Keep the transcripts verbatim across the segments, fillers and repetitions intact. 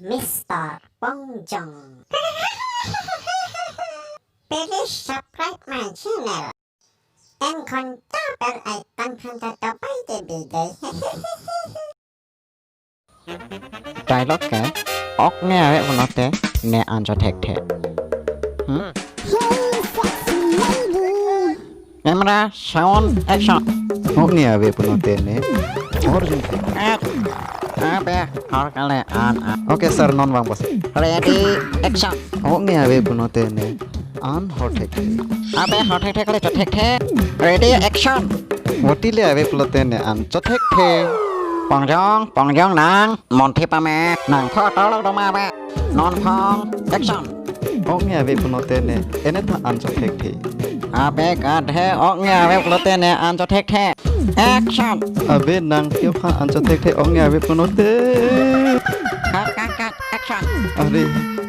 Mister Pongjong. Please subscribe my channel and konta bell icon konta tapai te bidai. Dialogue ke, ok nge ave pulote ne an chothekthe. Hmm? Hey, sexy lady. Camera, sound, action. Ok nge ave pulote ne hor jingthe. Act. Abe, hor kale an an. Okay sir, non vang bos. Ready, action. Ok nge ave pulote ne an horthekthe. Abe, horthekthe kale chothekthe. Ready, action. Voti le ave pulote ne an chothekthe. Pongjong, Pongjong nang, monthi pame, nang pho tolok doma ave. Non phong, action. Ok nge ave pulote ne enetha an chothekthe. Abe kadhe, ok nge ave pulote ne an chothekthe. Action. Abe nang piopha an chothekthe ok nge ave pulote. Cut, cut, cut, action. Are,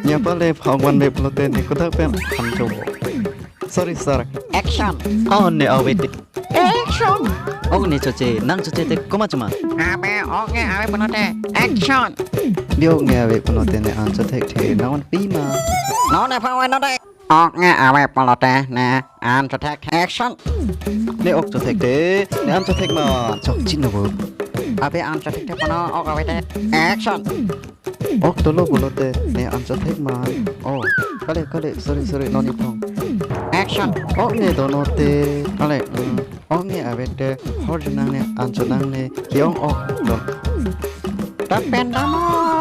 nyapa le phongvan ave pulote ne kodak pen an chobo. Sorry sir. Action. Oh ne ave te. Action. Ok ne choche, nang choche te komat choma? Abe ok nge ave pulote. Action. Bi ok nge ave pulote ne an chothekthe, nang vanpi ma? Non ne phongvan non dei. Ok nge ave pulote ne an chothekthe. Action. Ne ok chothekthe, ne an chothek ma? Chokche no bo. Abe an chothekthe punon, ok ave te. Action. Ok dolo pulote ne an chothek ma? Oh, kale, kale, sorry, sorry, non ne phong. Action. Ok nge do non te. Kale, mm, ok nge ave te hor jinang ne an chonang ne ke-ong ok do. Tapen damo.